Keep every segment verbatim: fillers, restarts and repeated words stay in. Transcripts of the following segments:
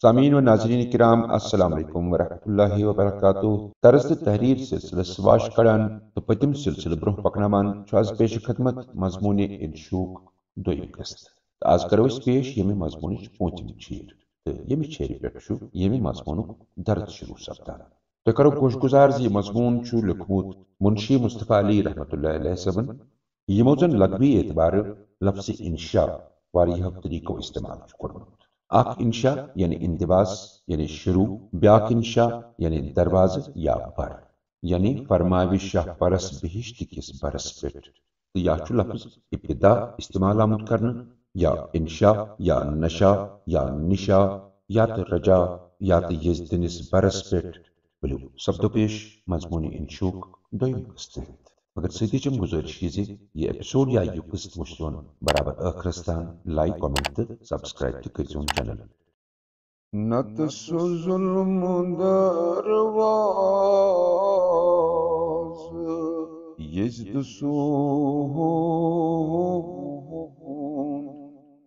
سامعین و ناظرین کرام، السلام علیکم ورحمۃ اللہ وبرکاتہ۔ طرز تہٕ تحریر سلسلس واش کڑان تہٕ پٔتِم سلسلہٕ برونٛہہ پکناوان چھُ از پیش خدمت مضمون انشوک دوٚیِم قسط۔ تہٕ از کرو أسۍ پیش ییٚمہِ مضموٗنٕچ پوٗنٛژِم چھیٖر، تہٕ ییٚمہِ چھیرِ پٮ۪ٹھ چھُ ییٚمہِ مضموٗنُک درد شروع سپدان۔ تۄہہِ کرو گوش گُزار زِ یہِ مضموٗن چھُ لیوٚکھمُت منشی مصطفیٰ علی رحمتہ اللہ علیہ صٲبن، یِمو زن لغوی اعتبارٕ لفظ انشا واریاہو طریقو استعمال چھُ کوٚرمُت۔ اکھ انشا یعنی اندباس یعنی شروع، بیاکھ انشا یعنی دروازٕ یا بر، یعنی فرماوِ شاہ پرس بہشت کِس برس پٮ۪ٹھ۔ تہٕ یا چھُ لفظ ابتدا استعمال آمُت کرنہٕ، یا انشا، یا نشا، یا نشا، یا تہٕ رجا، یا تہٕ یزدنِس برس پٮ۪ٹھ۔ ؤلِو سپدو پیش مضموٗنِ انشوک دوٚیِم قسط۔ مگر سۭتی چھم گُزٲرِش یہِ زِ یہِ ایپیسوڈ یا یہِ قسط وٕچھزون برابر ٲخرس تام، لایک، کمنٹ تہٕ سبسکرائب تہِ کٔرزون چینل۔ نتہٕ سُہ ظلم دروازٕ یزدٕ سُنٛد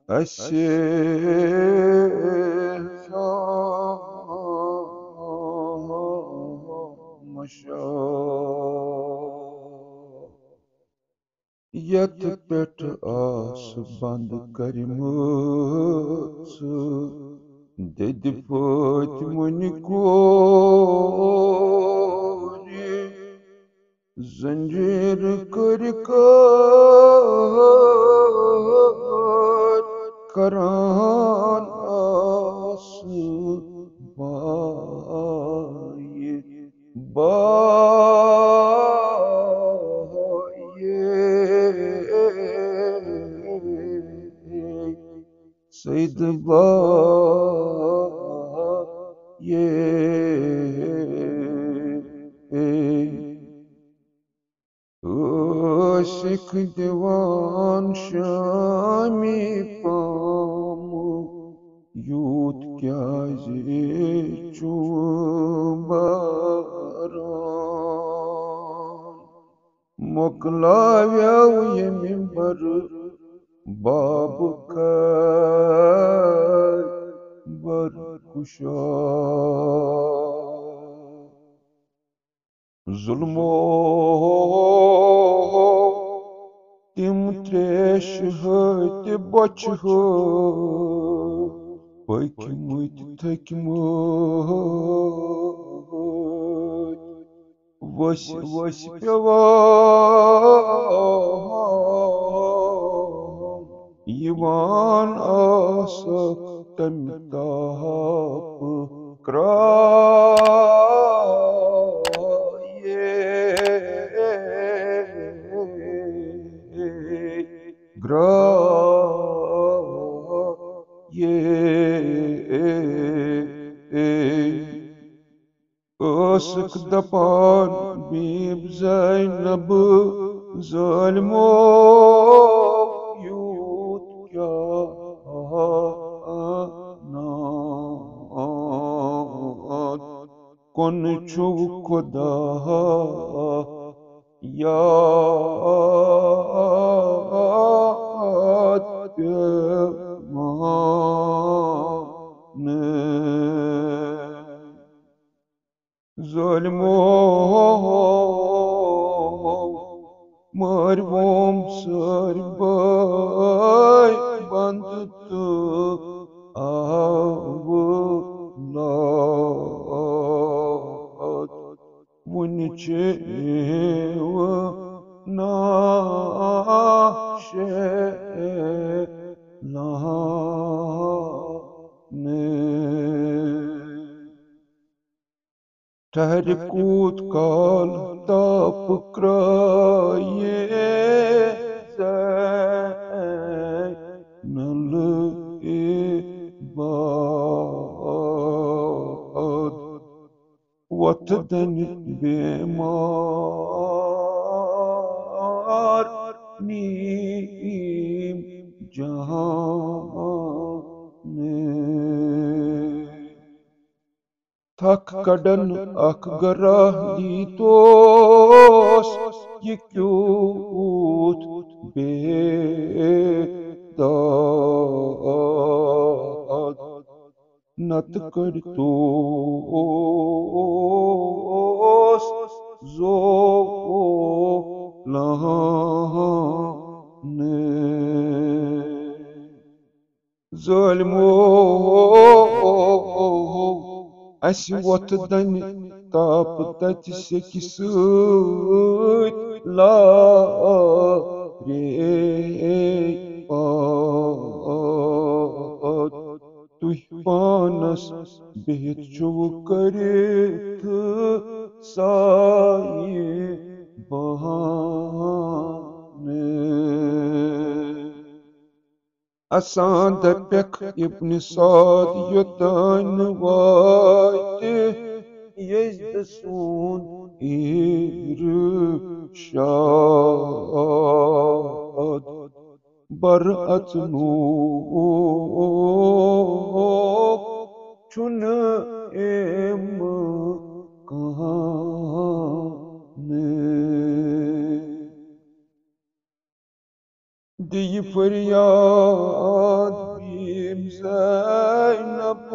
اسہِ مشا۔ یتھ پٮ۪ٹھ آس بند کٔرمٕژ دٔدِ فٲطمٕنۍ کورِ، زنجیر کٔرۍ کٔرۍ کران آس بایہِ۔ بایہِ سید بایہِ۔ عاشق دِوان شامی پامہٕ یوٗت کیٛازِ چھُ باران؟ مۄکلاویو ییٚمہِ بر باب خیبر کُشا۔ ظلمو تِم تریش ہٕتۍ بۄچھِ ہٕتۍ پٔکۍ مٕتۍ تھٔکۍ مٕتۍ ؤسۍ ؤسۍ پیوان یِوان ٲسکھ تَمہِ تاپہٕ کرٛایے، کرٛایے۔ ٲسٕکھ دپان بیٖب زینب ظٲلمو یوٗت کیٛاہ ناد کُن چھُو خدا یاد پٮ۪وان۔ ظٲلمو مٲرۍ ووم سٲرۍ بٲے بنٛد تہٕ اولاد۔ وُنہِ چھِ وُنہِ شیلانہٕ۔ ٹھہرِ کوٗت کال تاپہٕ کرٛایہِ زینل عباد۔ وۄتھٕ دٔنِتھ بیمار نیٖم جہانہٕ۔ تھکھ کڑن اکھ گراہ دیٖتوس، یہِ کیُتھ بے داد۔ نہ نتہٕ کٔڑۍتوس زولان۔ ظٲلمو، اسہِ ووٚتھ دنہِ تاپہٕ تتہِ سیٚکہِ سۭتۍ لارے پاد۔ تُہۍ پانس بِہِتھ چھِو کٔرِتھ سایہِ بہانہٕ۔ اسان دپکھ ابن سعد یوتان واتہِ یزدٕ سُنٛد ارشاد۔ بر اژنُک چھُنہٕ امکانٕے۔ دِیہِ فریاد بیم زینب،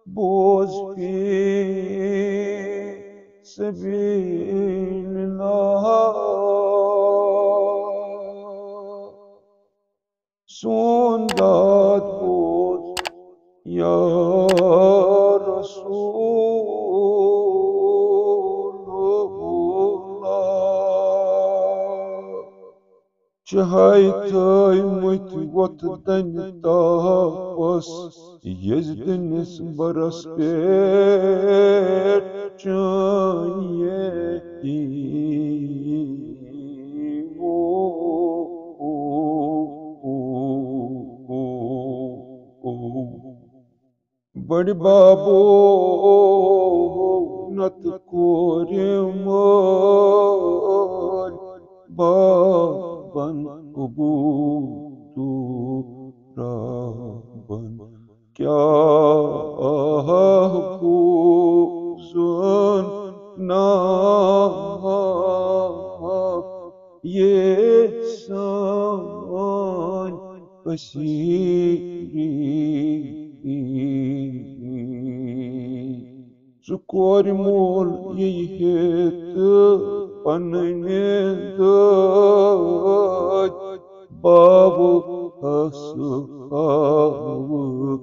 بوز فی سبیل اللہ۔ سون داد بوز یا رسول اللہ۔ چہاے تھٲومٕتۍ وۄتھ دنہِ تاپس، یزدنِس برس پٮ۪ٹھ چٲنۍ یتیٖمو۔ بٔڑۍ بابو نتہٕ کورِ مٲلۍ بابن عبدالرحمن۔ کیٛاہ گوٚو زن نا یہِ سٲنۍ اسیری۔ ژٕ کورِ مول ییٚیہِ ہے تہٕ پنٕنۍ دٲدۍ بابہٕ ہس ہاوٕ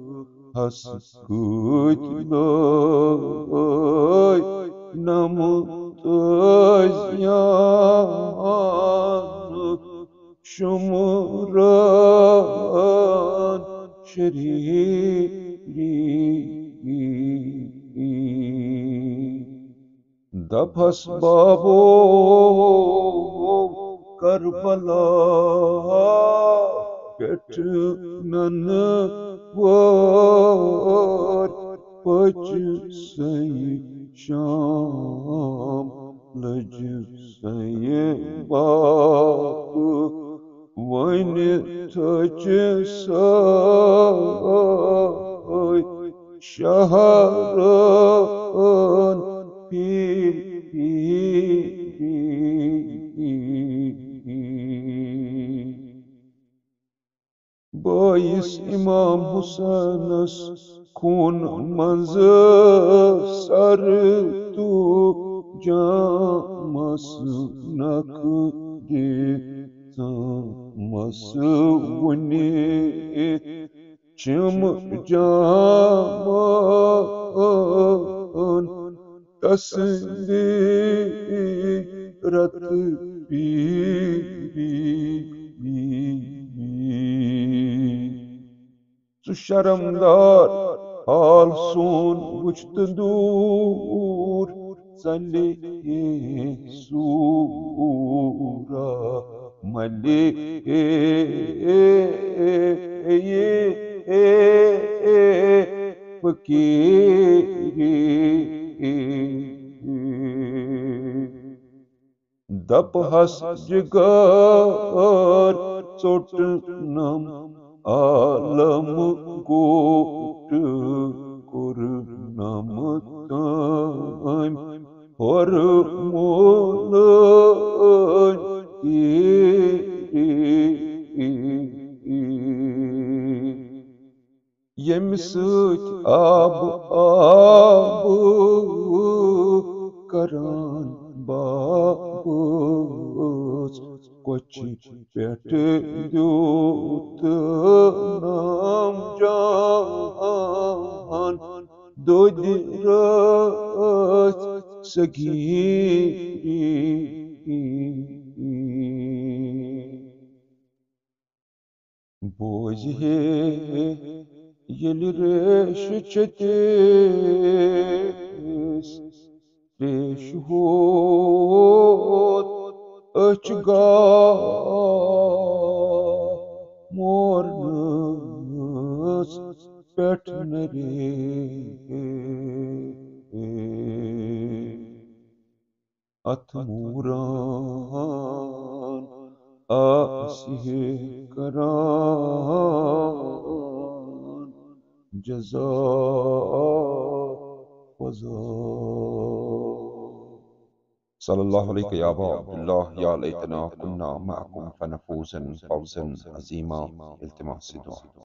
ہس کۭتۍ لٲے نمہٕ تٲزیانہٕ شُمران شریٖری۔ دپہس بابو کربلا پٮ۪ٹھ ننہٕ وٲر پٔچ سَے شام لٔج سَے بابہٕ وۄنۍ تھٔچ سَے شہرن پھیٖری۔ بٲیِس اِمام حُسینَس خوٗن منٛزٕ سَر تہٕ جامَس نَکھٕ دِژمَس وُنہِ۔ چھِم جامَن تسلی رت پیری۔ ژٕ شرمدار حال سون وُچھ تہٕ دوٗر ژَلے سوٗرا ملے فقیری۔ دپہس جگر ژوٚٹنم عالم گوٹ، کوٚرنم تٔمۍ ہورمولن تیری۔ ییٚمہِ سۭتۍ آبہٕ آبہٕ کران بابٕژ کۄچھِ پٮ۪ٹھ دیُت نام جان دۄدِ رٲژ سگیٖری۔ بوزِ ہے ییٚلہِ ریشہِ چھٔتِس، ریشہِ ہوت أچھ گا مورنس پٮ۪ٹھ نرے۔ اتھ موران آسہِ ہے کران جزا فضا۔ صلی اللہ علیک یا ابا عبداللہ، یا لیتنا کنا معکم فنفوز فوزا عظیما۔ التماس دعا۔